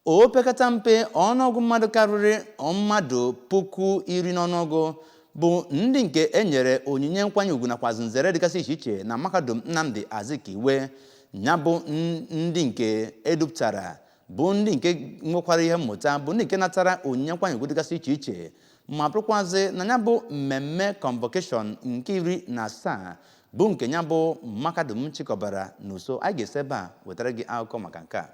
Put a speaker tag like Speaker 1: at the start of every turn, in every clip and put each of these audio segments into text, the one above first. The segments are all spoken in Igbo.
Speaker 1: O pekata mpe, ọnụọgụ mmadụ karịrị mmadụ 10,000 n'ọnụọgụ bụ ndị nke e nyere onyinye nkwanye ugwu nakwazi nzere dịgasị iche iche na Mahadum Nnamdi Azikiwe. Ya bụ ndị nke edupụtara bụ ndị nke nwekwara ihe mmụta, bụ ndị nke natara onyinye nkwanye ugwu dịgasị iche iche, ma bụrụkwazị na ya bụ mmemme convocation nke 17 bụ nke ya bụ mahadum chịkọbara n'uso. Anyị ga-esi ebe a wetara gị akụkọ maka nke a.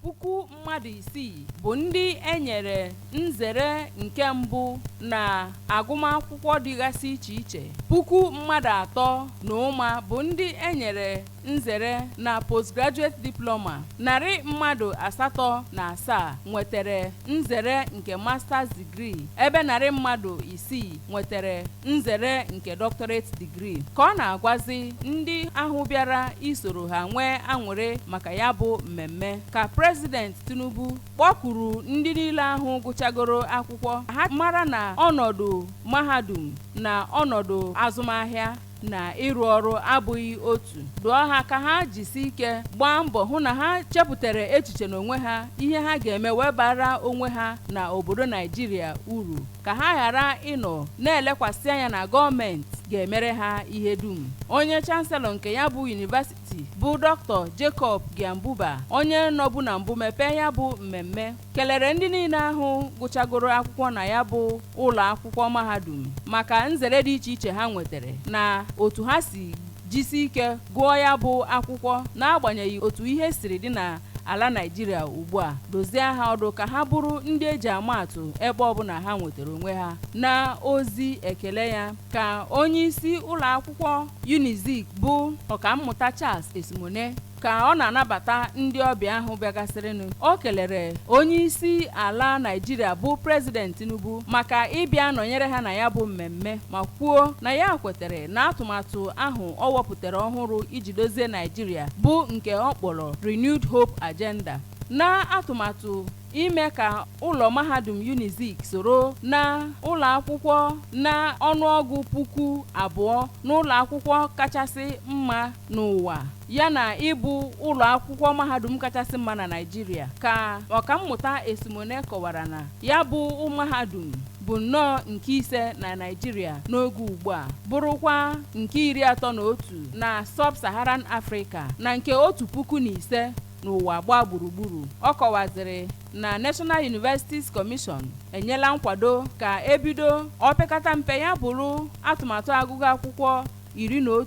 Speaker 2: 6,000 bụ ndị enyere nzere nke mbụ na agụmakwụkwọ dịgasị iche iche, 3,500 bụ ndị enyere nzere na postgraduate diploma, 807 nwetere nzere nke masters degree, ebe 600 nwetere nzere nke doctorate degree. Ka ọ na-agwazi ndị ahụ bịara isoro ha nwee aṅụrị maka ya bụ mmemme, ka President Tinubu kpọkuru ndị niile ahụ gụchagoro akwụkwọ ha mara na ọnọdụ mahadum na ọnọdụ azụmahịa na ịrụ ọrụ abụghị otu. Dụọ ha ka ha jisi ike gbaa mbọ hụ na ha chepụtara echiche n'onwe ha, ihe ha ga-eme wee bara onwe ha na obodo Naijiria uru, ka ha ghara ịnọ na-elekwasị anya na gọọmenti ga-emere ha ihe dum. Onye chancellor nke ya bụ yunivasiti bụ Dr. Jacob Gyambuba, onye nọbụ na mbụ mepee ya bụ mmemme, kelere ndị niile ahụ gụchagoro akwụkwọ na ya bụ ụlọ akwụkwọ mahadum maka nzere dị iche iche ha nwetara na otu ha si jisi ike gụọ ya bụ akwụkwọ n'agbanyeghị otu ihe siri dị na ala Naijiria ugbu a. Dozie ha ọdụ ka ha bụrụ ndị eji ama atụ ebe ọbụla ha nwetara onwe ha. Na ozi ekele ya, ka onye isi ụlọ akwụkwọ Unizik bụ Ọkammụta Charles Esimone, ka ọ na-anabata ndị ọbịa ahụ bịagasịrịnụ, o kelere onye isi ala Naijiria bụ President Tinubu maka ịbịa nọnyere ha na ya bụ mmemme, ma kwuo na ya kwetere na atụmatụ ahụ ọ wepụtara ọhụrụ iji dozie Naijiria, bụ nke ọ kpọrọ Renewed Hope Agenda, na atụmatụ ime ka ụlọ mahadum Unizik soro na ụlọ akwụkwọ na ọnụọgụ 2,000 n'ụlọ akwụkwọ kachasị mma n'ụwa, yana ịbụ ụlọ akwụkwọ mahadum kachasị mma na Naịjirịa. Ka Ọkammụta Esimone kọwara na ya bụ mahadum bụ nnọọ nke ise na Naịjirịa n'oge ugbu a, bụrụkwa nke 31 na Sub-Saharan Africa na nke 1,005 n'ụwa gbaa gburugburu. Ọ kọwaziri na National Universities Commission enyela nkwado ka ebido opekata mpe ya bụrụ atụmatụ agụgụ akwụkwọ 11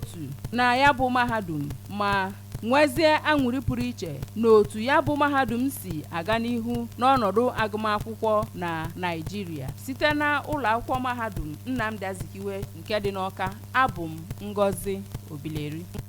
Speaker 2: na ya bụ mahadum, ma nwezie aṅụrị pụrụ iche n'otu ya bụ mahadum si aga n'ihu n'ọnọdụ agụmakwụkwọ na Naịjirịa. Site na ụlọ akwụkwọ mahadum Nnamdi Azikiwe nke dị n'Ọka, abụ m Ngozi Obileri.